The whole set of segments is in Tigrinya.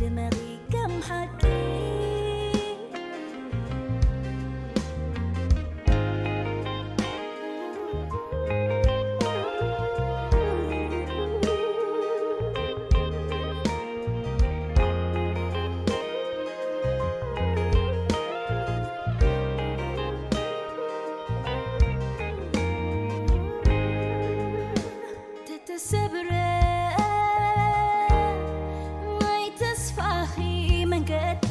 ድመቒ ከም ሓቂ። ተተሰብረ ናይ ተስፋኺ መንገዲ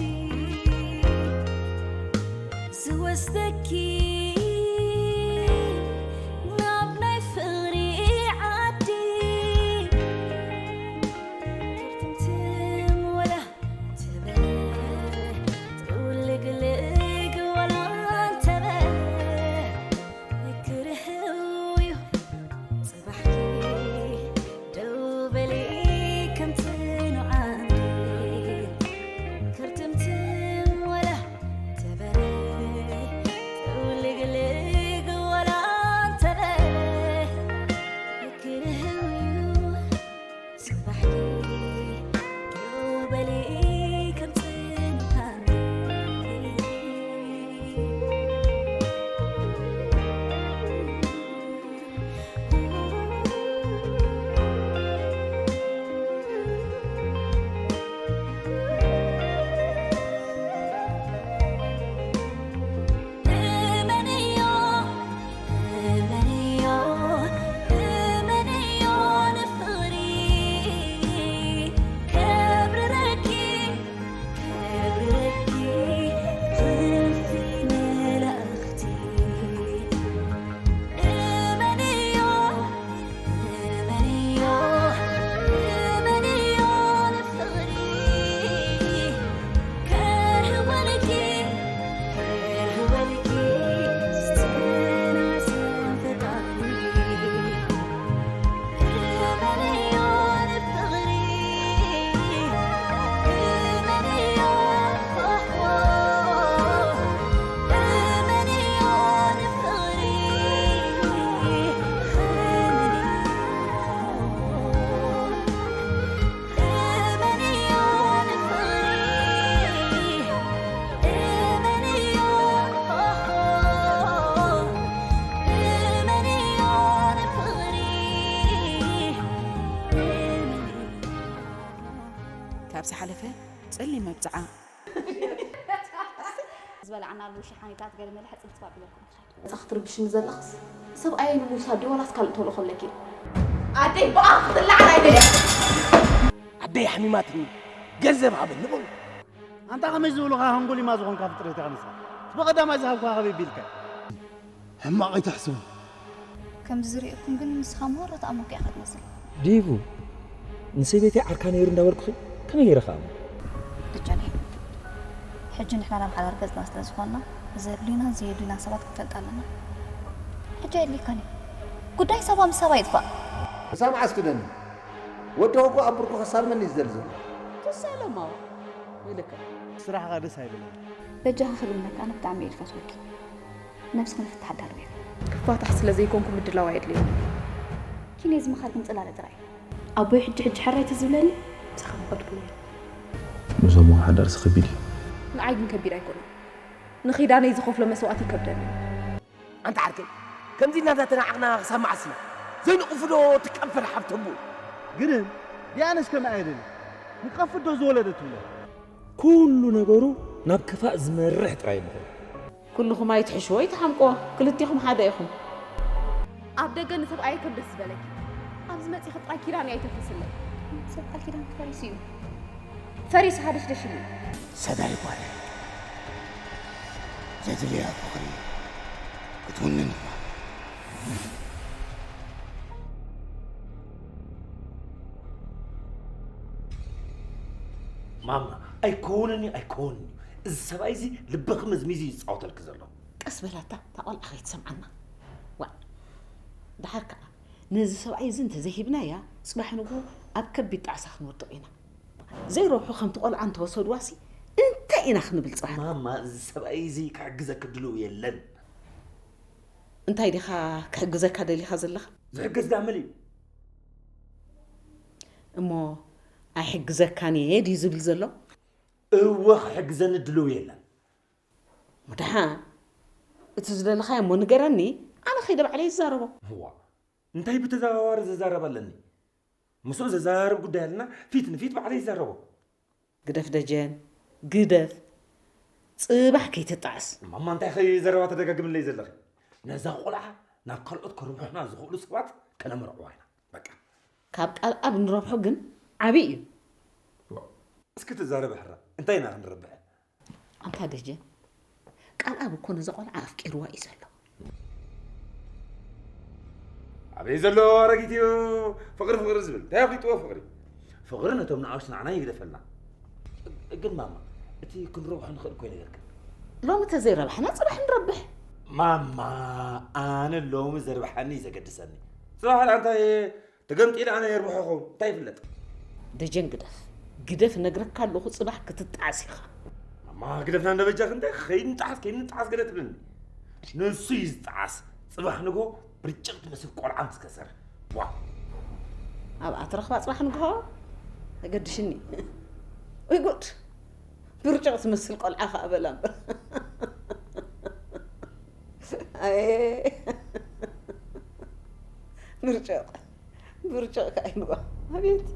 ዝወስደኪ ናብ ናይ ፍቕሪ ዓዲ። ትምትም ወላ ትበል ጥውልግልግ ወላ እንተበል ክርህው እዩ። ጽባሕኪ ደው በሊ ከም ጽኑዓን ክርትምትም ወላ ተበለ ጥውልግልግ ወላ እንተበለ ክርህው እዩ። ጽባሕኪ ደው በሊ ከም ጽንዓን እመንዮ፣ እመንዮ፣ እመንዮ ንፍቕሪ ከብርረኪ፣ ከብርረኪ ትምህርቲ መላእኽቲ። እመንዮ፣ እመንዮ፣ እመንዮ ንፍቕሪ ከርህወልኪ፣ ከርህወልኪ ጽናጽን ፈጣሪ። እመንዮ ንፍቕሪ፣ እመንዮ ሆሆ፣ እመንዮ ንፍቕሪ። ካብ ዝሓለፈ ጸሊም መብጽዓ። ዝበላዕናሉ ሸሓኒታት ገለ መለ ሕጽብ ትባዕ ኢለኩም ትኸይድ። ነታ ክትርብሽኒ ዘለኽስ ሰብኣየይ ንምውሳድ ድዩ ዋላስ ካልእ ተልእኾ ኣለኪ? ኣደይ ብኣፍ ክትለዓል ኣይደልያን። ኣደይ ሓሚማትኒ ገንዘብ ሃበኒ በሉ። ኣንታ ከመይ ዝብሉኻ ሃንጎሊማ ዝኾንካ ፍጥረት ኢኻ ንስኻ። እቲ ብቐዳማይ ዝሃብኩኻ ከመይ ቢልካ? ሕማቕ ኣይትሕስቡ። ከምዚ ዝርእየኩም ግን ንስኻ መወረታ ኣሞኪ ኢኻ ትመስል። ዲቡ፣ ንሰበይተይ ዓርካ ነይሩ እንዳበልኩኺ ከመይ ገይረ ክኣምኖ? ደጀነይ፣ ሕጂ ንሕና ናብ ሓዳር ገጽና ስለ ዝኾንና፣ ዘድልዩናን ዘየድልዩናን ሰባት ክንፈልጥ ኣለና። ሕጂ ኣየድልየካን እዩ። ጉዳይ ሳባ ምስ ሳባ ይጥፋእ። ሳባ ዓስክደኒ። ወዲ እኮ ኣብ ብርኩ ክሳልመኒ እዩ ዝደሊ ዘሎ። ትሳለማ ኢለካ። ስራሕኻ ደስ ኣይብለኒ። በጃኻ ክልምነካ፣ ኣነ ብጣዕሚ እየ ዝፈትወኪ። ነብስኺ ንፍትሕ ኣዳልዊ። ክፋታሕ ስለ ዘይኮንኩ ምድላው ኣየድልየኒ። ኪኔ ዝምኻር ግን ጽላለ ጥራይ። ኣቦይ ሕጂ ሕጂ ሕራይ ትዝብለኒ? ምሳኻ ምኸድኩ ነይረ። ምስ ኣቦኻ ሓዳርሲ ከቢድ እዩ። ንዓይ ግን ከቢድ ኣይኮነን። ንኺዳነይ ዝኸፍሎ መስዋእቲ ይከብደኒ። ኣንታ ዓርከይ፣ ከምዚ እናተናዓቕና ክሳብ መዓስ ኢና? ዘይንቕፍዶ ትቀፈር ሓብተሙ። ግን ዲያንስ ከመይ ኣይደልን? ንቀፍዶ ዝወለደት ትብሎ? ኩሉ ነገሩ ናብ ክፋእ ዝመርሕ ጥራይ ምኾነ። ኩልኹም ኣይትሕሽዎ፣ ኣይትሓምቅዎ። ክልቲኹም ሓደ ኢኹም። ኣብ ደገ ንሰብኣየይ ከም ደስ ዝበለኪ፣ ኣብዚ መጺኺ ጥራይ ኪዳነይ ኣይተፍርስለይ። ሰብ ቃል ኪዳን ፈሪሱ እዩ። ፈሪሱ ሃደሽደሽ ኢሉ እዩ። ሰዳይ ጓለይ፣ ዘድልያ ፍቕሪ ክትውንን እማ። ማማ፣ ኣይከውንን እዩ፣ ኣይከውንን እዩ። እዚ ሰብኣይ እዚ ልብኺ መዝሚዙ እዩ ዝጻወተልኪ ዘሎ። ቀስ በላታ፣ እታ ቆልዓ ከይትሰምዓና። ዋእ፣ ደሓር ከኣ ነዚ ሰብኣይ እዚ እንተዘይሂብናያ፣ ጽባሕ ንግሆ ኣብ ከቢድ ጣዕሳ ክንወድቕ ኢና። ዘይረብሑ ከምቲ ቆልዓ እንተወሰድዋሲ እንታይ ኢና ክንብል ጽባሕ? ማማ፣ እዚ ሰብኣይ እዚ ክሕግዘኪ ድሉው የለን። እንታይ ዲኻ ክሕግዘካ ደሊኻ ዘለኻ? ዝሕግዝ ዳመል እዩ። እሞ ኣይሕግዘካን እየ ድዩ ዝብል ዘሎ? እወ ክሕግዘኒ ድልው የለን። ደሓን እቲ ዝደለኻዮ እሞ ንገረኒ፣ ኣነ ከይደ ባዕለይ ይዛረቦ። እዋ እንታይ ብተዘዋዋሪ ዝዛረብ ኣለኒ? ምስኡ ዘዘራርብ ጉዳይ ኣለና፣ ፊት ንፊት ባዕለይ ይዛረቦ። ግደፍ ደጀን፣ ግደፍ። ጽባሕ ከይትጣዕስ። ማማ እንታይ ኸ ዘረባ ተደጋግምለይ ዘለኺ? ነዛ ቆልዓ ናብ ካልኦት ከርብሑና ዝኽእሉ ሰባት ከነመርዕዋ ኢና። በቃ። ካብ ቃል ኣብ ንረብሖ ግን ዓብይ እዩ። እስኪ ትዛረብ ሕራ እንታይ ኢና ክንረብሕ? ኣንታ ደጀን ቃል ኣብ እኮ ነዛ ቆልዓ ኣፍቂርዋ እዩ ዘሎ። ኣበይ ዘሎ ኣረጊት እዩ ፍቕሪ ፍቕሪ ዝብል እንታይ ኣፍሊጥዎ ፍቕሪ? ፍቕሪ ነቶም ንኣሽቱ ንዓና ይግደፈልና። ግን ማማ እቲ ክንረብሖ ንኽእል እኮ ይነገርክን። ሎሚ ተዘይረብሕና ፅባሕ ንረብሕ። ማማ ኣነ ሎሚ ዘርብሓኒ እዩ ዘገድሰኒ። ፅባሕ ደኣ እንታይ ተገምጢለ ኣነ የርብሖ ኸውን እንታይ ይፍለጥ። ደጀን ግደፍ ግደፍ እነግረካ ኣለኹ ፅባሕ ክትጣዓስ ኢኻ። ማማ ግደፍና እንደ በጃኺ እንታይ ከይንጣዓስ ከይንጣዓስ ገለ ትብልኒ። ንሱ እዩ ዝጣዓስ ፅባሕ ንግሆ ብርጭቕ ትመስል ቆልዓ ምስ ከሰረ ዋ። ኣብኣ ትረኽባ ፅባሕ ንግሆ ተገድሽኒ። ወይ ጉድ ብርጭቕ ትመስል ቆልዓ ከዓ በላ እምበር። ኣየ ብርጭቕ ብርጭቕ ከዓ ኢልዋ። ኣቤት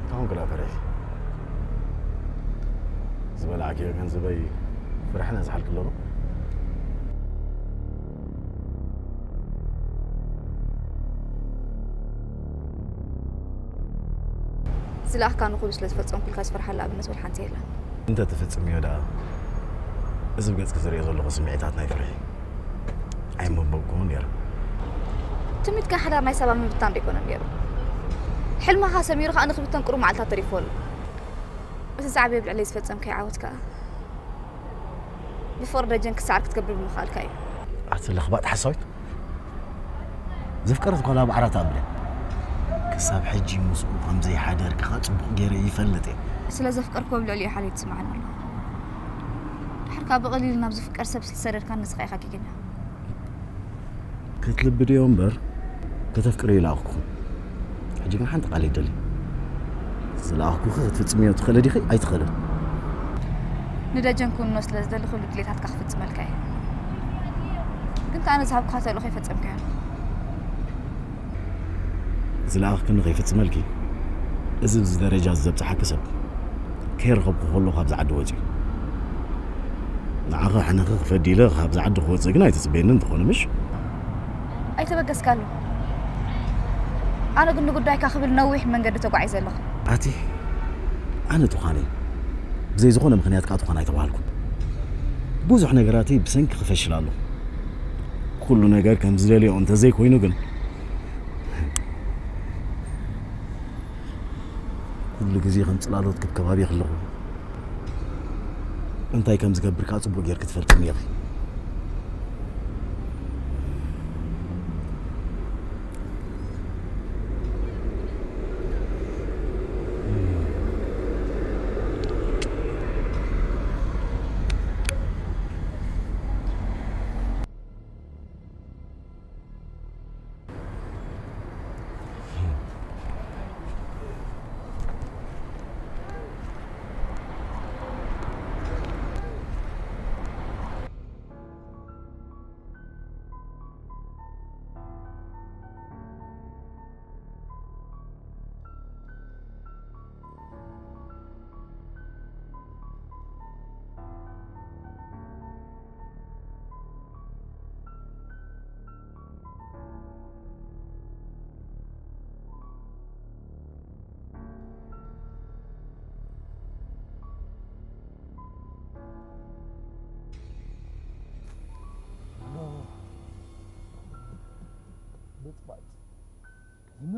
እንታይ ኾንኩ ደኣ ፈሪሕኪ? ዝበላዕክዮ ገንዘበይ ፍርሕን ኣዝሓልኪ ኣሎ ዶ? ዝለኣኽካኒ ኩሉ ስለ ዝፈጸምኩልካ ዝፈርሓሉ ኣብነት ወላ ሓንቲ የላን። እንተ ትፍጽምዮ ደኣ፣ እዚ ብገጽኪ ዝርእዮ ዘለኹ ስምዒታት ናይ ፍርሒ ኣይመንበብኩዎን ነይረ። ትምኒትካ ሓዳር ናይ ሰባት ምብታን ዶ ኣይኮነን ነይሩ? ሕልምኻ ሰሚሩ ኸኣ ንኽብተን ቁሩብ መዓልታት ተሪፍዎ ኣሎ። እቲ ዝዓበየ ኣብ ልዕለይ ዝፈጸምካዮ ዓወት ከኣ፣ ብፍቕሪ ደጀን ክሰዓር ክትገብር ብምኽኣልካ እዩ። ኣቲ ለኽባጥ ሓሳዊት! ዘፍቀረት ጓል ኣብ ዓራት ኣብል እያ። ክሳብ ሕጂ ምስኡ ከም ዘይሓደርኪ ኸኣ ጽቡቕ ገይረ ይፈልጥ እየ። ስለ ዘፍቀርክዎ ኣብ ልዕሊኡ ሓልዮት ይስምዓኒ ኣሎ። ድሓር ከኣ ብቐሊሉ ናብ ዝፍቀር ሰብ ስለ ዝሰደድካኒ ንስኻ ኢኻ ጌገኛ። ክትልቢ ድዮ እምበር ከተፍቅርዮ ይለኣኽኩኹም። ሕጂ ግን ሓንቲ ቃል ይደሊ። ዝለኣኽኩኺ ክትፍጽምዮ ትኽእሊ ዲኺ ኣይትኽእልን? ንደጀን ክውንኖ ስለ ዝደሊ ኩሉ ድሌታትካ ክፍጽመልካ እየ። ግን ከኣ ነዚ ዝሃብኩኻ ተልእኾ ኣይፈጸምካዮን። ዝለኣኽክኒ ከይፍጽመልኪ እዚ ኣብዚ ደረጃ እዚ ዘብጽሓኪ ሰብ ከይረኸብኩ ከለኹ ካብዚ ዓዲ ወጺኡ። ንዓኺ ኣሕኒኺ ክፈዲ ኢለ ካብዚ ዓዲ ክወጽእ ግን ኣይትጽበየኒ እንተኾነ ምሽ? ኣይተበገስካሉ። ኣነ ግን ንጉዳይካ ክብል ነዊሕ መንገዲ ተጓዒዘ ኣለኹ። ኣቲ ኣነ ቱኻን እየ። ብዘይ ዝኾነ ምኽንያት ከኣ ቱኻን ኣይተባህልኩን። ብዙሕ ነገራተይ ብሰንኪ ክፈሽል ኣለኹ። ኩሉ ነገር ከም ዝደልዮ እንተዘይኮይኑ ግን ኩሉ ግዜ ከም ጽላሎት ክብ ከባቢ ከለኹ እንታይ ከም ዝገብር ከኣ ጽቡቕ ጌርኪ ትፈልጥኒ ኢኺ።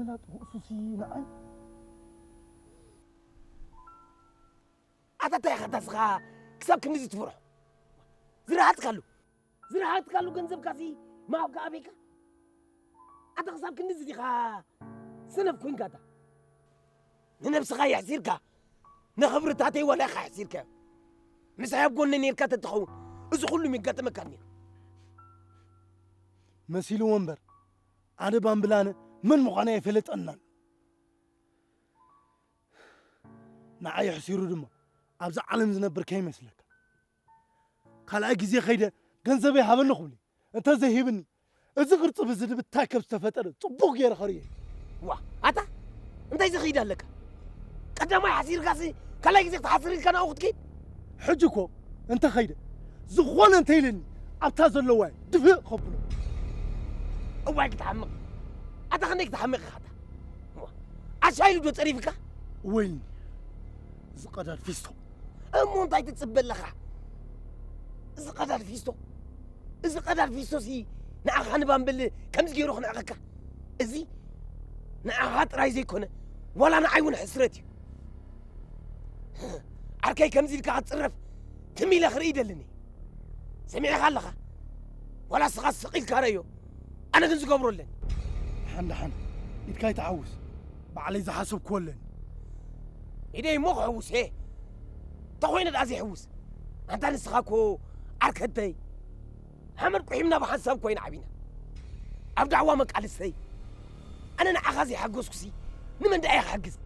ሱሲ ንዓይ ኣታ እንታይ ኢኻ ታስኻ ክሳብ ክንድዚ ትፈርሖ? ዝረሃጽካሉ፣ ዝረሃጽካሉ ገንዘብካሲ ምሃብካ ኣበይካ? ኣታ ክሳብ ክንድዚ ዲኻ ሰነፍ ኮይንካ ኣታ? ንነብስኻ የሕሲርካ፣ ንኽብርታተይ ዋላ ኢኻ ኣሕሲርካዮ። ምሳይ ኣብ ጎነይ ኔርካ ተትኸውን፣ እዚ ኩሉ ምየጋጠመካ ነይሩ። መሲልዎ እምበር፣ ኣነ ባምብላነ መን ምዃነይ ኣይፈለጠናን። ንዓይ ኣሕሲሩ ድማ፣ ኣብዛ ዓለም ዝነብር ከይመስለካ። ካልኣይ ግዜ ከይደ፣ ገንዘበይ ሃበኒ ክብሊ፣ እንተ ዘይሂብኒ፣ እዚ ቅርጺ ብዝድብታይ ከም ዝተፈጠረ ጽቡቕ ገይረ ከርእዮ። ዋ፣ ኣታ እንታይ ዝኽይድ ኣለካ? ቀዳማይ ሓሲርካሲ ካልኣይ ግዜ ክትሓስር ኢልካ ናብኡ ክትከይድ? ሕጂ እኮ እንተ ኸይደ፣ ዝኾነ እንተ ኢልኒ፣ ኣብታ ዘለዋ ድፍእ ከብሎ። እዋይ ክትሓምቕ። ኣታ ክንደይ ክትሓምቕ ኢኻ ኣታ? ዋ፣ ዓሻ ኢሉ ዶ ጸሪፍካ? ወይኒ፣ እዚ ቀዳድ ፊስቶ። እሞ እንታይ ትጽበ ኣለኻ? እዚ ቀዳድ ፊስቶ፣ እዚ ቀዳድ ፊስቶሲ ንዓኻ ንባምብል ከምዚ ገይሩ ክንዕቐካ? እዚ ንዓኻ ጥራይ ዘይኮነ፣ ዋላ ንዓይ እውን ሕስረት እዩ። ዓርከይ ከምዚ ኢልካ ክትጽረፍ ትም ኢለ ክርኢ ይደልን እየ። ሰሚዕኻ ኣለኻ? ዋላ ንስኻ ስቕ ኢልካ ረዮ፣ ኣነ ግን ዝገብሮ ኣለኒ። ደሓን ደሓን፣ ኢድካ ኣይትሓውስ። ባዕለይ ዝሓሰብክዎ ኣለኒ። ኢደይ እሞ ክሕውስ እየ። እንተኾይነ ደኣ ዘይሕውስ። ኣንታ ንስኻ እኮ ዓርከተይ፣ ሓመድ ቁሒምና ብሓንሳብ እኮ ኢና ዓቢና። ኣብ ዳዕዋ መቃልስተይ። ኣነ ንዓኻ ዘይሓገዝኩሲ፣ ንመን ደኣ እየ ክሕግዝ?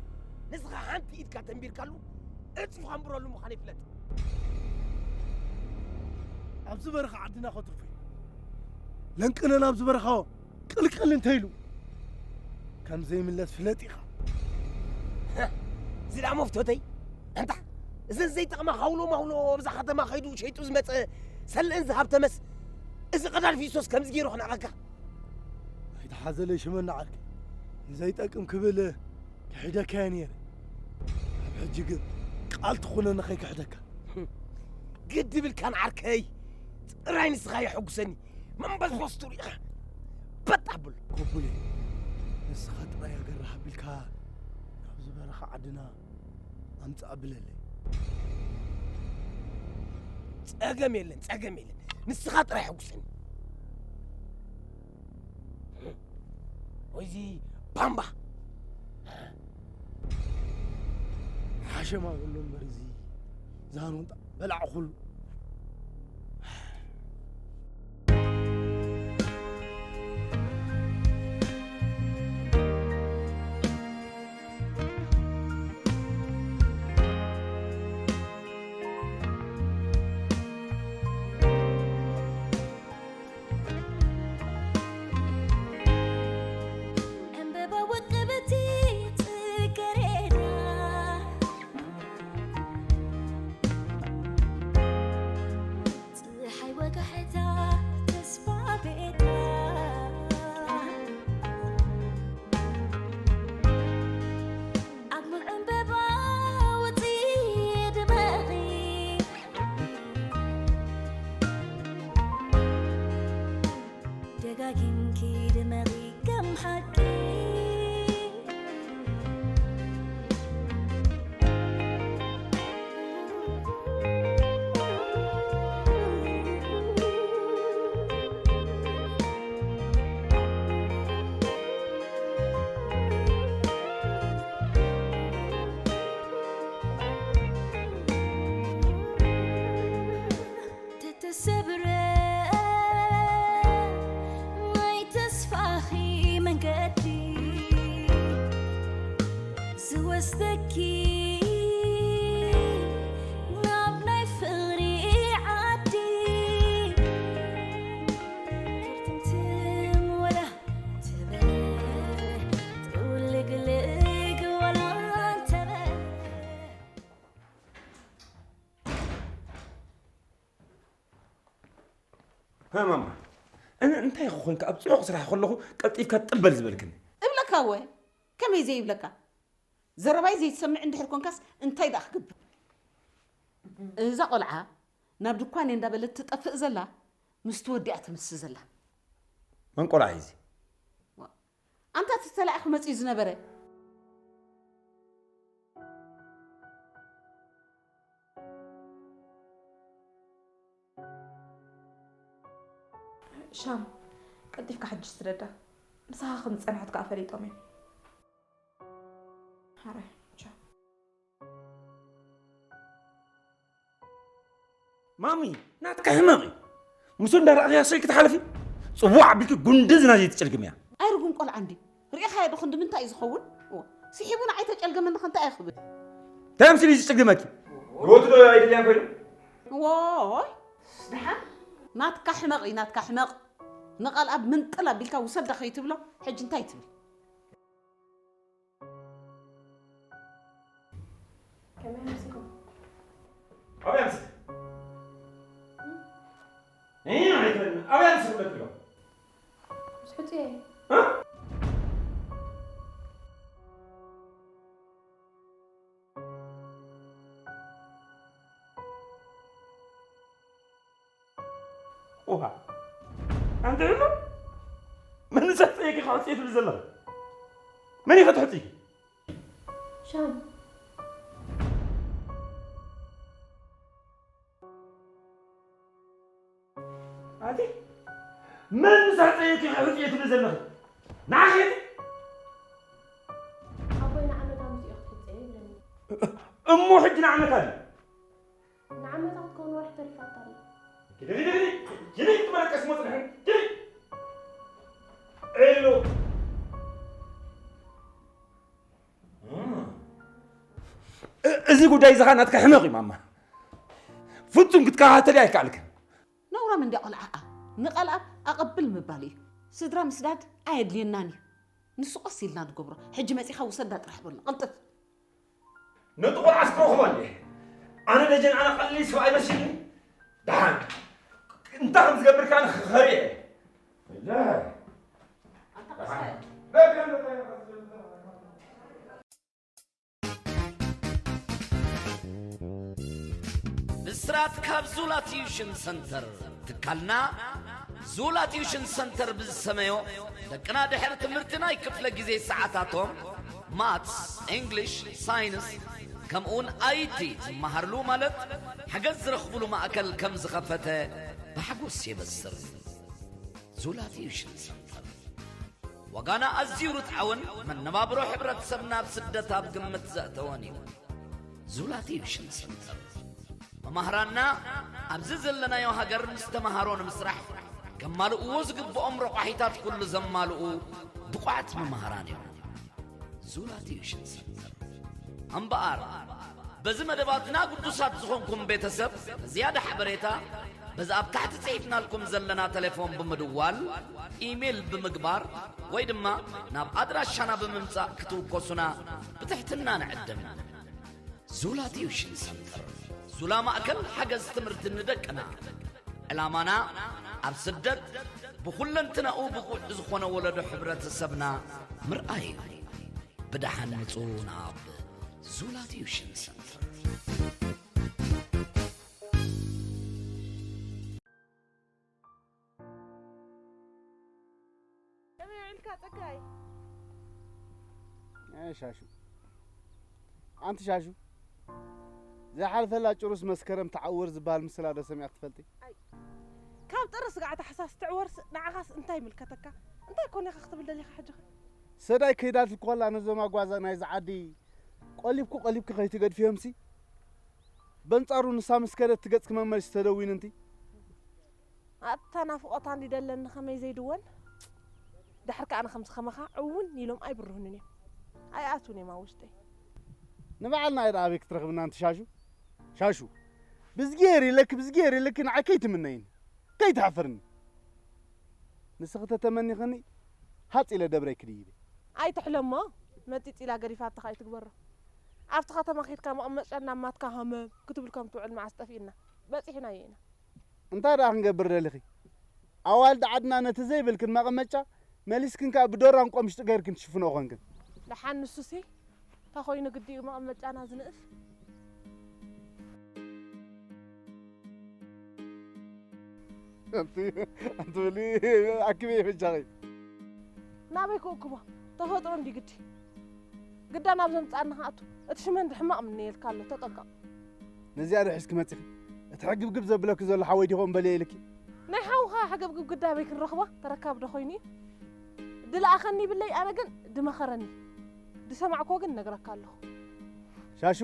ንስኻ ሓንቲ ኢድካ ተንቢርካሉ፣ እጽፍ ከንብረሉ ምዃነይ ፍለጥ። ኣብዚ በረኻ ዓድና ከትርፎ እዩ። ለንቅነ ናብዚ በረኻ ቅልቅል እንተኢሉ ከም ዘይምለስ ፍለጥ ኢኻ። እዚ ደኣ መፍቶተይ። ኣንታ እዘን ዘይጠቕማ ሃውሎ ማውሎ ኣብዛ ከተማ ከይዱ ሸይጡ ዝመጸ ሰልእን ዝሃብተመስ እዚ ቀዳድ ፊስቶስ ከምዚ ገይሩ ክነቐካ። ኣይተሓዘለይ ሽመና ዓርከይ። ንዘይጠቅም ክብል ክሕደካየ ነይረ። ኣብ ሕጂ ግን ቃል ትኹነኒ ከይክሕደካ። ግድብ ኢልካን ዓርከይ፣ ጥራይ ንስኻ የሐጉሰኒ። መንበስበስቱ ርኢኻ በጥ ኣብሎ። ኮቡሌ፣ ንስኻ ጥራይ ኣገርህ ኣቢልካ ናብዚ በረኻ ዓድና ኣምጽእ ኣብለለይ። ጸገም የለን፣ ጸገም የለን። ንስኻ ጥራይ ሕጉሰኒ። ወይዚ ባምባ። ሓሸማ በሎ እምበር እዚ ዛኖንጣ በላዕ ኩሉ። ዕምበባ ወቀበቲ ጽገሬዳ፣ ጸሓይ ወጋሕታ ተስፋ ቤታ፣ ኣብ ሙሉእ ዕምበባ ወጺ ድመቒ፣ ደጋጊምኪ ድመቒ ከም ሓቂ። ተተሰብረ ናይ ተስፋኺ መንገዲ ዝወስደኪ ናብ ናይ ፍቕሪ ዓዲ። ክርትምትም ወላ ትበል ጥውልግልግ ወላ እንተበል። ሀ ማማ፣ እን-፣ እንታይ ኢኹ ኮንካ ኣብ ጽዑቕ ስራሕ ከለኹ ቀልጢፍካ ጥበል ዝበልክኒ? እብለካ እወ፣ ከመይ ዘይብለካ? ዘረባይ ዘይትሰምዕ እንድሕር ኮንካስ እንታይ ደኣ ክገብር? እዛ ቆልዓ ናብ ድኳነይ እንዳበለት ትጠፍእ ዘላ፣ ምስቲ ወዲኣ ትምስ ዘላ። መን ቆልዓ እዩ እዚ? ዋ፣ ኣንታ እቲ ተላኢኹ መጺኡ ዝነበረ። ሻም፣ ቀልጢፍካ ሕጂ ስደዳ። ምሳኻ ከም ዝጸንሐት ከኣ ፈሊጦም እዮም። ሓራይ፣ ቻው። ማሚ፣ ናትካ ሕመቕ እዩ። ምስኡ እንዳረኣኽያ ስቕ ክትሓልፊ? ጽዋዕ ኣቢልኪ ጉንዲ ዝና ዘይትጨልግምያ። ኣይርጉም ቆልዓ እንዲ። ርኢኻዮ ዶ ክንዲ ምንታይ እዩ ዝኸውን? እዎ፣ ስሒቡ ንዓይ ተጨልገመኒ ከ እንታይ እዩ ክብል? እንታይ ኣምሲሉ እዩ ዝጭልግመኪ? ህይወቱ ዶ ኣይደልያን ኮይኑ? እዎይ፣ ደሓን ናትካ ሕመቕ እዩ፣ ናትካ ሕመቕ። ንቓልኣብ ምንጥል ኣቢልካ ውሰዳ ከይትብሎ፣ ሕጂ እንታይ ትብል? ከመይ ኣምሲኹም? ኣበይ ኣምሲኽ? እም? እም፣ ኣይትበልኒ። ኣበይ ኣምሲኽ ብለኪ ዶ? ምስ ሕጹየ። እ? ውሃ። ኣንተ ኢሉ? መን ንሳ ትጸየቂ ከሕጽየ ትብል ዘለኺ? መን ኢኻ ትሕጽይ? ሻም። ኣቲ? መን ንሳ ትጸየቂ ከሕጽየ ትብል ዘለኺ? ንዓኺ? ኣቦይ ንዓመት ኣምስኡ ክትሕጽየ ይብለኒ። እሞ ሕጂ ንዓመት ኣለ? ንዓመታ ክትከውን ወርሒ ተሪፋታ ኣላ። ግዲ፣ ግዲ፣ ግዲ፣ ግዲ፣ ትመለቀስ ሞት ንሕን፣ ግዲ። ዒሉ። እም። እ-፣ እዚ ጉዳይ እዚ ኸኣ ናትካ ሕመቕ እዩ ማማ። ፍጹም ክትከታተልዮ ኣይከኣልክን። ነውራም እንድያ ቆልዓ ከኣ ንቓልኣብ ኣቐብል ምባል እዩ። ስድራ ምስዳድ ኣየድልየናን እዩ። ንሱ ቀስ ኢልና ንገብሮ። ሕጂ መጺኻ ውሰዳ ጥራሕ በሎ። ቅልጥፍ። ነቲ ቆልዓስ ክረኽቦ እንድየ። ኣነ ደጀን፣ ኣነ ቀሊል ሰብኣይ መሲልኒ? ደሓን። እንታይ ከም ዝገብር ከኣ ንኸርኢ እየ። ወላሂ። ኣንታ ቀስ በል። ብስራት ካብ ዙላ ቲዩሽን ሰንተር። ትካልና ዙላ ቲዩሽን ሰንተር ብዝሰመዮ፣ ደቅና ድሕሪ ትምህርቲ ናይ ክፍለ ግዜ ሰዓታቶም ማትስ፣ እንግሊሽ፣ ሳይንስ፣ ከምኡውን ኣይቲ ዝመሃርሉ ማለት ሓገዝ ዝረኽብሉ ማእከል ከም ዝኸፈተ ብሓጎስ የበስር። ዙላ ቲዩሽን ሰንተር። ዋጋና ኣዝዩ ርትዓውን መነባብሮ ሕብረተሰብና ኣብ ስደት ኣብ ግምት ዘእተወን እዩ። ዙላ ቲዩሽን ሰንተር። መማህራንና ኣብዚ ዘለናዮ ሃገር ምስ ተመሃሮ ንምስራሕ ከማልእዎ ዝግብኦም ረቋሒታት ኩሉ ዘማልኡ ብቑዓት መማህራን እዮም። ዙላ ቲዩሽን ሰንተር። እምበኣር፣ በዚ መደባትና ግዱሳት ዝኾንኩም ቤተሰብ፣ ንዝያዳ ሓበሬታ፣ በዚ ኣብ ታሕቲ ጽሒፍናልኩም ዘለና ቴሌፎን ብምድዋል፣ ኢሜይል ብምግባር፣ ወይ ድማ ናብ ኣድራሻና ብምምጻእ ክትውከሱና ብትሕትና ንዕድም። ዙላ ቲዩሽን ሰንተር። ዙላ ማእከል ሓገዝ ትምህርቲ ንደቅና። ዕላማና ኣብ ስደት ብኹለንትናኡ ብቑዕ ዝኾነ ወለዶ ሕብረተሰብና ምርኣይ እዩ። ብደሓን ምጹ ናብ ዙላ ቲዩሽን ሰንተር። ከመይ ውዒልካ ጸጋይ? ኣይ ሻሹ። ኣንቲ ሻሹ፣ ዘይሓልፈላ ጭሩስ መስከረም ትዓወር ዝበሃል ምስላ ዶ ሰሚዕኪ ትፈልጢ? ኣይ፣ ካብ ጥሪ ስጋዕ ታሕሳስ ትዕወርስ ንዓኻስ እንታይ ይምልከተካ? እንታይ ኮን ኢኻ ክትብል ደሊኻ ሕጂ? ሰዳይ ከይዳትልኪ ኮላ ነዞም ኣጓዛ ናይዚ ዓዲ ቆሊብኪ ቆሊብኪ ከይትገድፍዮምሲ፣ በንጻሩ ንሳ ምስ ከደት ትገጽኪ መመልሲ ተደዊኒ እንቲ። ኣታ ናፍቖታ እንዲ ደለኒ ከመይ ዘይድወን? ድሕር ከኣ ኣነ ከምዚ ከማኻ ዕውን ኢሎም ኣይብርሁንን እዮም። ኣይኣትውን እዮም ኣብ ውሽጠይ። ንባዕልና እየ ደኣ ኣበይ ክትረኽብና ኣንቲ ሻሹ? ሻሹ፣ ብዝጌር ኢለኪ፣ ብዝጌር ኢለኪ ንዓይ ከይትምነይኒ፣ ከይትሓፍርኒ። ንስኺ ተተመኒኽኒ ሃጽ ኢለ ደብረይ ክድይብ እየ። ኣይትሕለሞ፣ መጺጽ ኢላ ገዲፋትኻ ኣይትግበሮ። ኣብቲ ከተማ ኬድካ መቐመጫ እናማትካ ሃመም ክትብል ከም ትውዕል መዓስ ጠፊእና? በጺሕናዮ ኢና። እንታይ ደኣ ክንገብር ደሊኺ? ኣዋልድ ዓድና ነቲ ዘይብልክን መቐመጫ መሊስክን ከኣ ብዶራን ቆምሽጢ ገይርክን ትሽፍንኦ ኮንክን። ደሓን ንሱሲ፣ እንታይ ኮይኑ ግዲ እዩ መቐመጫና ዝንእስ? ኣንቲ፣ ኣንቲ በሊ፣ ኣክበይ በጃኺ። ናበይ ክእክቦ? ተፈጥሮ እንዲ ግዲ ግዳ ናብ ዘምጻና ክኣቱ። እቲ ሽመንዲ ሕማቕ ምነየልካ ኣሎ፣ ተጠንቀቕ። ነዚኣ ዶ ሒዝኪ መጺኺ? እቲ ሕግብግብ ዘብለኪ ዘሎ ሓወይ ዲኾን በልየ ኢልኪ? ናይ ሓውኻ ሕግብግብ ግዳ ኣበይ ክንረኽባ? ተረካብ ዶ ኮይኑ እዩ? ድልኣኸኒ ይብለይ፣ ኣነ ግን ድመኸረኒ። ድሰማዕኮ ግን ነግረካ ኣለኹ። ሻሹ፣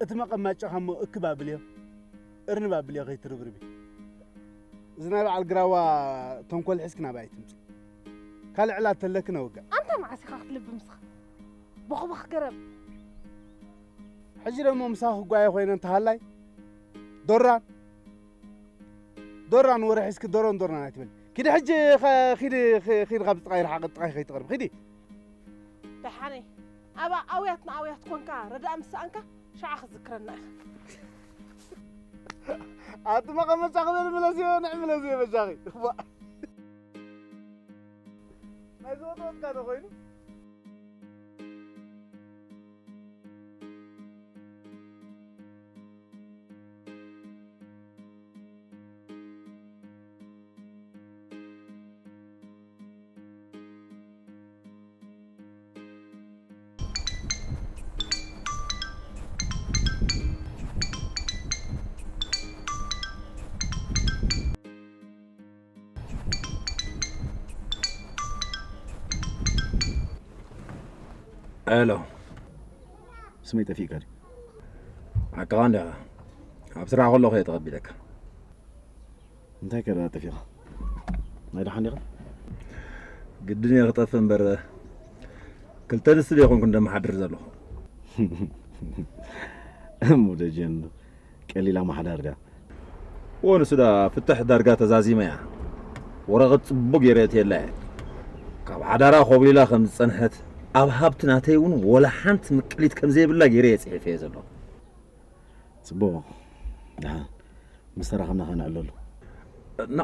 እቲ መቐመጫኻ እሞ እክብ ኣብልዮ፣ እርንብ ኣብልዮ ከይትርብርቢ። እዚ ናይ በዓል ግራዋ ተንኮል ሒዝኪ ናብኣ ኣይትምጺ። ካልእ ዕላል ተለኪ ነውግዕ። ኣንታ መዓስ ኢኻ ክትልቢ ምስኻ? ቦኽቦኽ ገረብ። ሕጂ ደሞ ምሳኺ ክጓየ ኮይነ እንተሃላይ፣ ዶራን፣ ዶራን ወረ ሒዝኪ ዶሮን ዶርናን ኣይትበል። ኪዲ ሕጂ ኸ-፣ ኪዲ፣ ኪ-፣ ኪዲ ካብ ጥቓይ ርሓቕ፣ ጥቓይ ከይትቐርብ። ኪዲ። ደሓነይ፣ ኣብ ኣውያት ንኣውያት ኮንካ ረዳእ ምስ ሰኣንካ ሽዓ ክትዝክረና ኢኻ። ኣቲ መቐመጫ ክበል ምለስዮ፣ ንዕ ምለስዮ በጃኺ። ዋ። ናይ ዝወትወትካ ዶ ኮይኑ? ሄሎ። ስመይ ጠፊእካ ድዩ? ሓቅኻ እንዲኻ። ኣብ ስራሕ ከለኹ እየ ተቐቢለካ። እንታይ ከ ደኣ ጠፊእኻ? ናይ ደሓን ዲኻ? ግድን እየ ክጠፍእ እምበር፣ ክልተ ኣንስቲ ዶ ይኾንኩ እንደመሓድር ዘለኹ? እሞ ደጀን፣ ቀሊል ኣመሓዳሪ ድያ? እዎ፣ ንሱ ዳ ፍትሕ ዳርጋ ተዛዚመ እያ። ወረቐት ጽቡቕ ገይረ የእትየላ እየ። ካብ ሓዳራ ኮብሊላ ከም ዝጸንሐት፣ ኣብ ሃብቲ ናተይ እውን ወላ ሓንቲ ምቅሊት ከም ዘይብላ ገይረ እየ ጽሒፈ እየ ዘለኹ። ጽቡቕ። ደሓን ምስ ተራኸብና ኸኣ ንዕለሉ። እና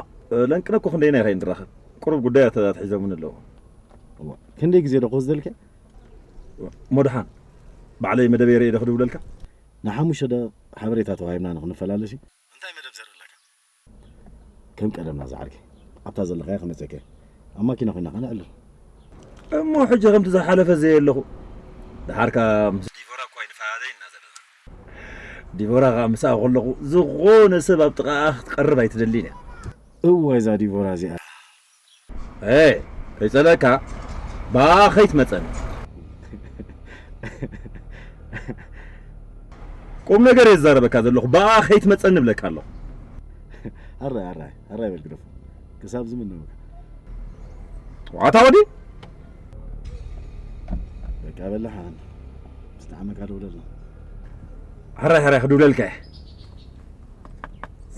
ለንቅነ እኮ ክንደይና ኢኻ ንራኸብ? ቁሩብ ጉዳያት ኣትሒዞምኒ ኣለዉ። እዋ፣ ክንደይ ግዜ ዶ ክወስደልካ? እሞ ደሓን ባዕለይ መደበይ ርእየ ዶ ክድውለልካ? ንሓሙሽተ ደቂቕ ሓበሬታ ተዋሂብና ንኽንፈላለስ እዩ። እንታይ መደብ ዘርኢ ኣለካ? ከም ቀደምና ዝዓርከይ፣ ኣብታ ዘለኻዮ ክመጸካ እየ። ኣብ ማኪና ኮይና ኸኣ ንዕልል። እሞ ሕጂ ከምቲ ዝሓለፈ ዘየ ኣለኹ። ደሓር ከኣ ምስ ዲቮራ እኮ ኣይንፈላለይ ኢና ዘለና። ዲቮራ ከኣ ምስኣ ከለኹ ዝኾነ ሰብ ኣብ ጥቓኣ ክትቀርብ ኣይትደልን እያ። እዋይ እዛ ዲቮራ እዚኣ። ኤ፣ ከይጸለካ ብኣ ከይትመጸኒ። ቁም ነገር እየ ዝዛረበካ ዘለኹ፣ ብኣ ከይትመጸኒ እብለካ ኣለኹ። ኣራይ፣ ኣራይ፣ ኣራይ በል ግደፎ። ክሳብ ዝምነው። ዋታ ወዲ? በቃ በላሕ ኣነ። ብዝጠዓመካ ደውለልና። ኣራይ፣ ኣራይ ክድውለልካ እየ።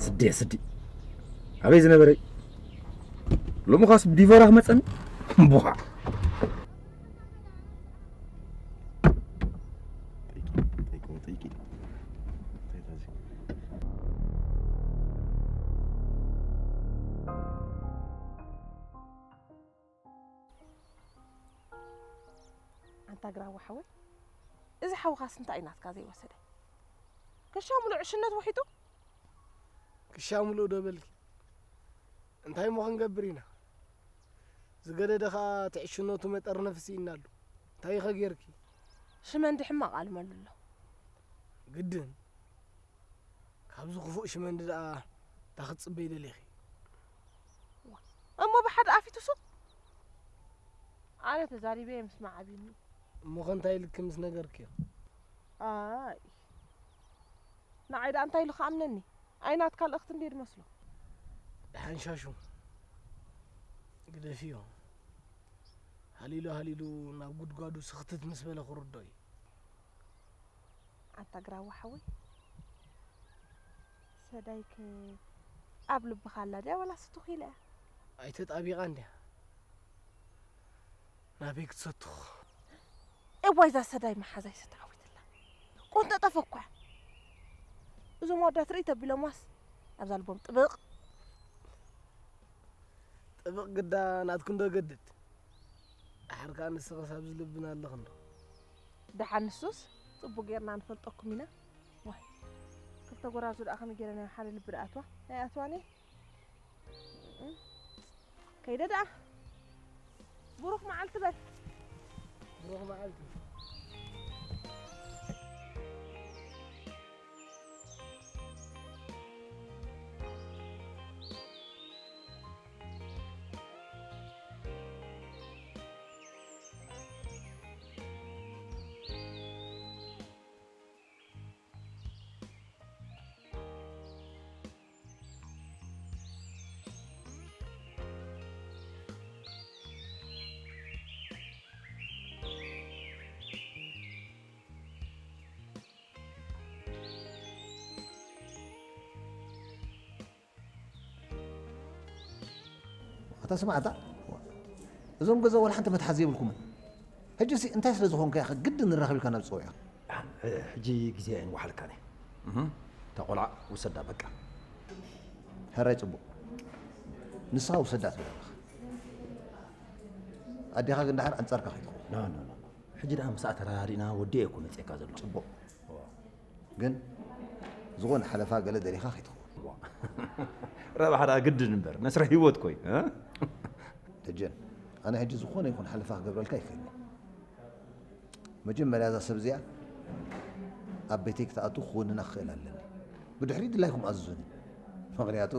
ስዲ፣ ስዲ። ኣበይ ዝነበረ? ሎሚ ኻስ ብዲቮራ ክመጸኒ? እምቡኻ። ጠይቂ፣ ጠይቂ፣ ጠይቂ። ኣንታ ግራዋ ሓወይ፣ እዚ ሓውኻስ እንታይ እዩ ናትካ ዘይወሰደ? ክሻ ሙሉእ ዕሽነት ውሒጡ? ክሻ ሙሉእ ዶ በልኪ? እንታይ እሞ ክንገብር ኢና? ዝገደደ ኸኣ እቲ ዕሽነቱ መጠር ነፍሲ ኢናሉ። እንታይ ኢኸ ጌርኪ? ሽመንዲ ሕማቕ ኣልመሉ ኣሎ። ግድን። ካብዚ ክፉእ ሽመንዲ ደኣ እንታይ ክትጽበዪ ደሊኺ? እሞ ብሓደ ኣፍ ይትሱቕ? ኣነ ተዛሪበ ምስማዕ ኣብዩኒ። እሞ ኸ እንታይ ኢልኪ ምስ ነገርክዮ? ኣይ፣ ንዓይ ደኣ እንታይ ኢሉ ክኣምነኒ? ኣይ ናትካ ልእኽቲ እንድየ ድመስሎ። ደሓን ሻሹ፣ ግደፍዮ። ሃሊሉ ሃሊሉ ናብ ጉድጓዱ ስኽትት ምስ በለ ክርድኦ እዩ። ኣንታ ግራዋ ሓወይ፣ ሰዳይክ ኣብ ልብኻ ኣላ ድያ ወላስ ትኽ ኢላ እያ? ኣይተጣቢቓን ድያ? ናበይ ክትሰትኽ? እዋይ፣ እዛ ሰዳይ መሓዛይ ዝተዓዊትላ። ቆንጠጠፈ እኳ። እዞም ኣወዳት ርእይ ተቢሎምዋስ ኣብዛ ልቦም ጥብቕ። ጥብቕ ግዳ ናትኩ እንዶ ገድድ። ደሓር ከኣ ንስኽስ ኣብዚ ልብና ኣለኽንዶ? ደሓን ንሱስ ጽቡቕ ጌርና ንፈልጠኩም ኢና። ዋይ፣ ክልተ ጎራዙ ደኣ ከመይ ጌረን እዮም ሓደ ልቢ ደኣትዋ? ኣይኣትዋን እየ። እም፣ ከይደ ደኣ። ብሩኽ መዓልቲ በል። ብሩኽ መዓልቲ። ኣታ ስማዕ፣ ኣታ እዞም ገዛ ወላ ሓንቲ መትሓዚ የብልኩምን። ሕጂ ሲ እንታይ ስለ ዝኾንካ ኢኻ ግድን ንራኸብ ኢልካ ናብ ዝጸውዕካ? ሕጂ ግዜ ኣይንወሓለካን እየ። እህ፣ እታ ቆልዓ ውሰዳ በቃ። ሕራይ ጽቡቕ። ንስኻ ውሰዳ ትብል ኣለኻ። ኣዴኻ ግን ደሓር ኣንጻርካ ከይትኸውን። ኖ፣ ኖ፣ ኖ፣ ኖ። ሕጂ ደኣ ምስኣ ተረዳዲእና ወዲኤ እኮ መጺኤካ ዘለኹ። ጽቡቕ። እዋ። ግን ዝኾነ ሓለፋ ገለ ደሊኻ ከይትኸውን። እዋ። ረብሓ ደኣ ግድን እምበር፣ መስርሕ ህይወት እኮ እዩ፣ እ? ደጀን፣ ኣነ ሕጂ ዝኾነ ይኹን ሓለፋ ክገብረልካ ኣይክእልን። መጀመርያ እዛ ሰብ እዚኣ ኣብ ቤተይ ክትኣቱ ክውንና ክኽእል ኣለኒ። ብድሕሪት ድላይኩም ኣዝዙኒ። ምኽንያቱ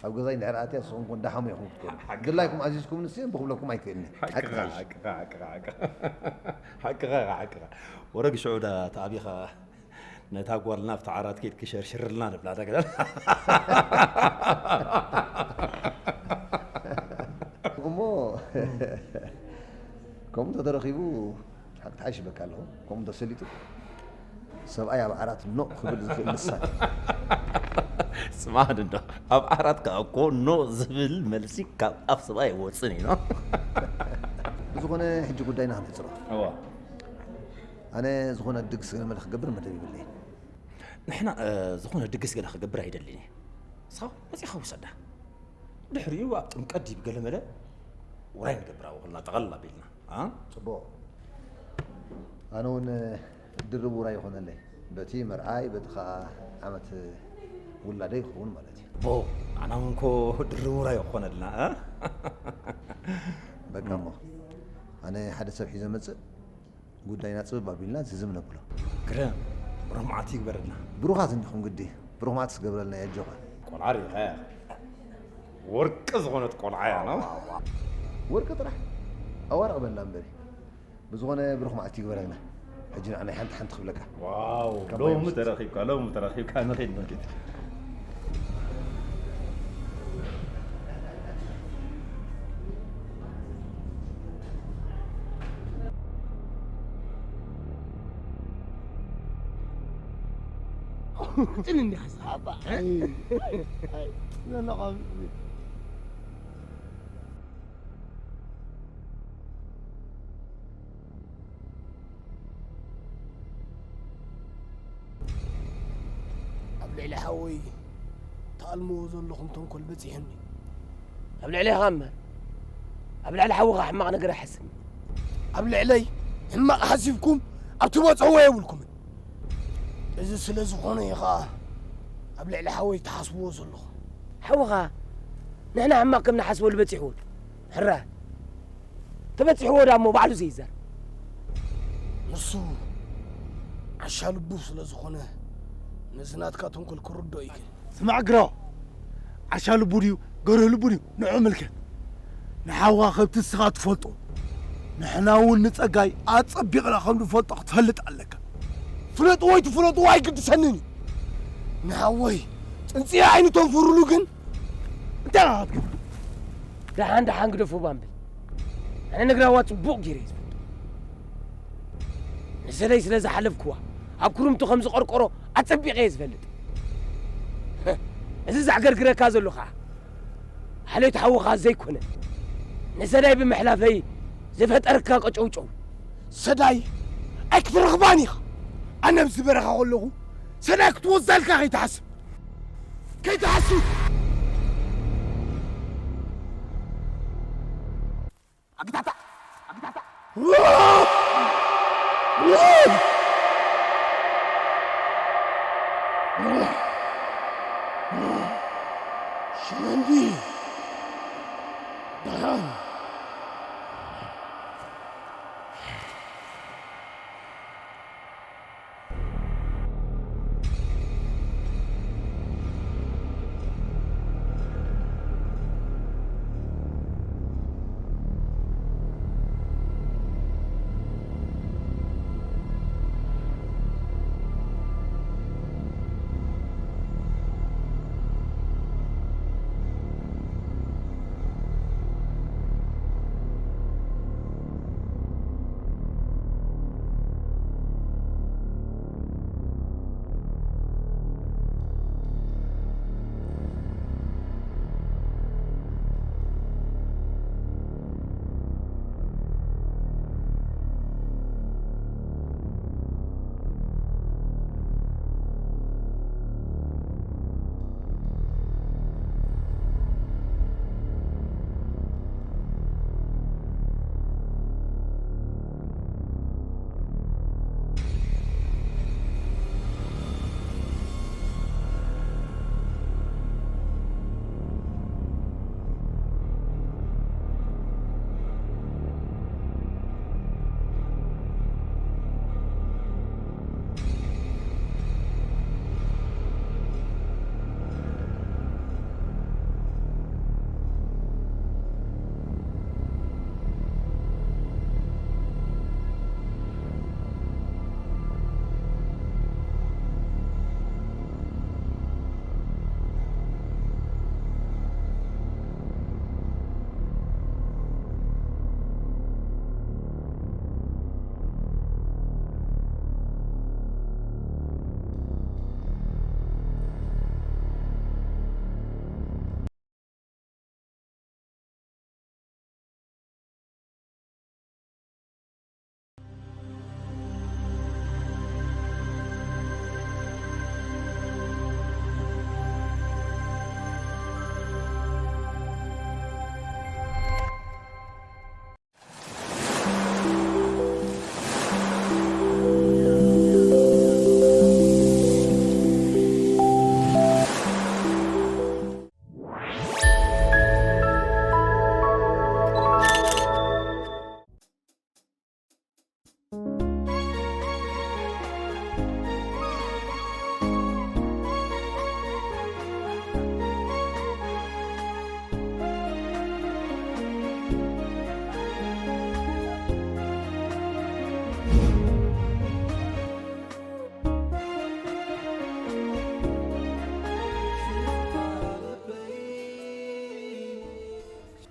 ኣብ ገዛይ እንድሕር ኣትያ ንስኹም ኮን ደሓሙ ኢኹም ክትኮኑ። ሓቅኻ። ድላይኩም ኣዚዝኩምኒ ንስን ብኽብለኩም ኣይክእልን። ሓቅኻ፣ ሓቂ ሓቅኻ፣ ሓቅኻ፣ ሓቅኻ። ሓቅኻ፣ ሓቅኻ። ወረግ ሽዑ ዳ ተኣቢኻ ነታ ጓልና ኣብቲ ዓራት ከይድ ክሸርሽርልና ንብላ ዳ ገለ። እሞ ከምኡ እንተተረኺቡ ሓቂ ትሓይሽ በቃ ኣለኹ። ከምኡ እንተሰሊጡ ሰብኣይ ኣብ ዓራት ኖእ ክብል ዝኽእል ንሳ። ስማዕ እንዶ፣ ኣብ ዓራት ከኣ እኮ ኖእ ዝብል መልሲ ካብ ኣፍ ሰብኣይ ኣይወጽን እዩ፣ ኖ? ብዝኾነ ሕጂ ጉዳይና ክንሕጽሮ። እዋ። ኣነ ዝኾነ ድግስ ገለ መለ ክገብር መደብ ይብለይን። ንሕና፣ እ፣ ዝኾነ ድግስ ገለ ክገብር ኣይደልን እየ። ንስኻ መጺኻ ውሰዳ። ድሕሪኡ ኣብ ጥምቀት ዲብ ገለ መለ ውራይ ንገብር ኣብኡ ኩልና ጠቐል ኣቢልና። ኣ? ጽቡቕ። ኣነ እውን ድርብ ውራይ ይኾነለይ። በቲ መርዓይ፣ በቲ ኸኣ ዓመት ውላደይ ይኸውን ማለት እዩ። ቦ፣ ኣና እውን እኮ ድርብ ውራይ ይኾነልና፣ እ? በቃ እሞ፣ ኣነ ሓደ ሰብ ሒዘ መጽእ፣ ጉዳይና ጽብብ ኣቢልና ዝዝም ነብሎ። ግርም፣ ብሩህ መዓልቲ ይግበረልና። ብሩኻት እንዲኹም ግዲ፣ ብሩህ መዓልቲ ስገብረልና ኣጆኻ። ቆልዓ ርኢኻ ኢኻ። ወርቂ ዝኾነት ቆልዓ እያ፣ ነው? ወርቂ ጥራሕ ኣዋርቕ በልና እምበሪ። ብዝኾነ ብሩኽ መዓልቲ ይግበረልና። ሕጂ ንዓ ናይ ሓንቲ ሓንቲ ክብለካ። ዋው፣ ካብ ሎሚ ማይ ውስጥ። ተረኺብካ፣ ሎሚ ተረኺብካ፣ ንኺድ፣ ንኺድ። ጽን እንዲ ሓሳብ። ኣባ፣ ኣይ፣ ኣይ፣ ኣይ፣ ዘለኻ ኣብ ልዕሊ ሓወይ ትኣልምዎ ዘለኹም ተንኮል በጺሑኒ። ኣብ ልዕሌኻ እምበር፣ ኣብ ልዕሊ ሓውኻ ሕማቕ ነገር ኣይሓስብን። ኣብ ልዕለይ ሕማቕ ሓሲብኩም ኣብ ትበጽሕዎ የብልኩምን። እዚ ስለ ዝኾነ እዩ ኸኣ ኣብ ልዕሊ ሓወይ ትሓስብዎ ዘለኹም። ሓውኻ ንሕና ሕማቕ ከም ንሓስበሉ በጺሕዎ ድዩ? ሕራይ። ተበጺሕዎ ደኣ እሞ ባዕሉ ዘይዛር። ንሱ ዓሻ ልቡ ስለ ዝኾነ ነዚ ናትካ ተንኮል ክርድኦ ይክእል። ስማዕ ግራው፣ ዓሻ ልቡ ድዩ ገርህ ልቡ ድዩ ንዑ ምልከት። ንሓውኻ ከምቲ ንስኻ ትፈልጦ ንሕና እውን ንጸጋይ ኣጸቢቕና ከም ንፈልጦ ክትፈልጥ ኣለካ። ፍለጥዎ ኣይትፍለጥዎ ኣይግድሰንን እዩ። ንሓወይ ጽንጽያ ዓይኑ ተንፍርሉ ግን እንታይ ኢኻ ክትገብር? ደሓን ደሓን ግደፎ ባምብል። ኣነ ነግራዋ ጽቡቕ ገይረ እየ ዝፈልጦ። ንሰለይ ስለ ዝሓለፍክዋ ኣብ ክርምቱ ከም ዝቐርቆሮ ኣጸቢቐ እየ ዝፈልጥ። እዚ ዘዕገርግረካ ዘሎ ኸዓ ሓልዮት ሓውኻ ዘይኮነ፣ ንሰዳይ ብምሕላፈይ ዝፈጠረካ ቀጨውጨው። ሰዳይ ኣይክትረኽባን ኢኻ። ኣነ ኣብዚ በረኻ ከለኹ ሰዳይ ክትወስዳ ኢልካ ከይትሓስብ። ከይትሓስብ። ኣግታታ! ኣግታታ! ሽመንዲ! ደሓን!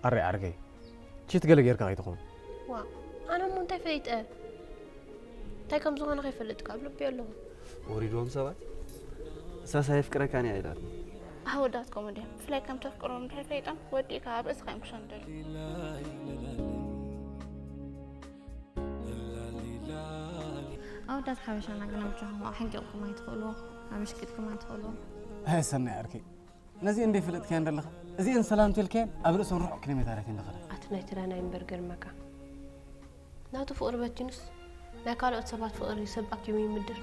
ኣረ ዓርከይ፣ ቺት ገለ ጌርካ ከይትኸውን። ዋ ኣነ እሞ እንታይ ፈሊጠ? እንታይ ከም ዝኾነ ከይፈልጥ ካብ ልቢ ኣለኹ። ወሪድዎም ሰባት ሳሳ የፍቅረካን እያ ኢላትኒ። ኣወዳት ከምኡ ድዮም? ብፍላይ ከም ተፍቅሮም እንድሕር ፈሊጦም ወዲእካ ኣብ ርእስኻ እዮም ክሸንደሉ። ኣወዳት ሓበሻና ግን ኣብ ጃኹም ኣሕንቂቕኩም ኣይትኽእልዎ፣ ኣበሽቂጥኩም ኣይትኽእልዎ። ኣይ ሰናይ ዓርከይ፣ ነዚአን እንደ ፈለጥካየን ዘለኻ፣ እዚአን ሰላም ተልካየን ኣብ ርእሰን ርሑቕ ኪሎ ሜተራት እየን ዝኸዳ። ኣቲ ናይ ትራናይ እምበር ገርመካ። ናቱ ፍቕሪ በቲኑስ ናይ ካልኦት ሰባት ፍቕሪ ሰብ ኣኪቡ ይምድር።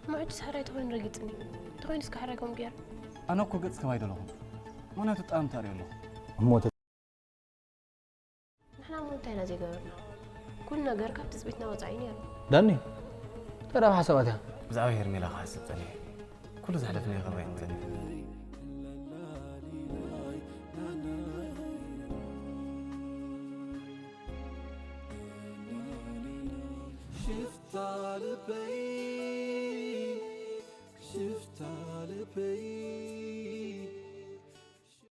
ምዑድ ሰሕራይ ተኾይኑ ረጊፅኒ ተኾይኑ እስከ ሕራይ ከምኡ ገይሩ ኣነ እኮ ገጽ ከባይ ደለኹም፣ ምኽንያቱ ጣዕሚ ታሪኦ ኣለኹ። እሞ ንሕና እሞ እንታይ ኢና ዘይገበርና? ኩሉ ነገር ካብ ትፅቢትና ወፃኢ ነይሩ። ዳኒ፣ እንታይ ደኣ ሓሳባት እያ? ብዛዕባ ሄርሜላ ክሓስብ ጸኒሐ። ኩሉ ዘሕለፍናዮ ከማይ ጸኒሐ። ሽፍታ ልበይ ሽፍታ ልበይ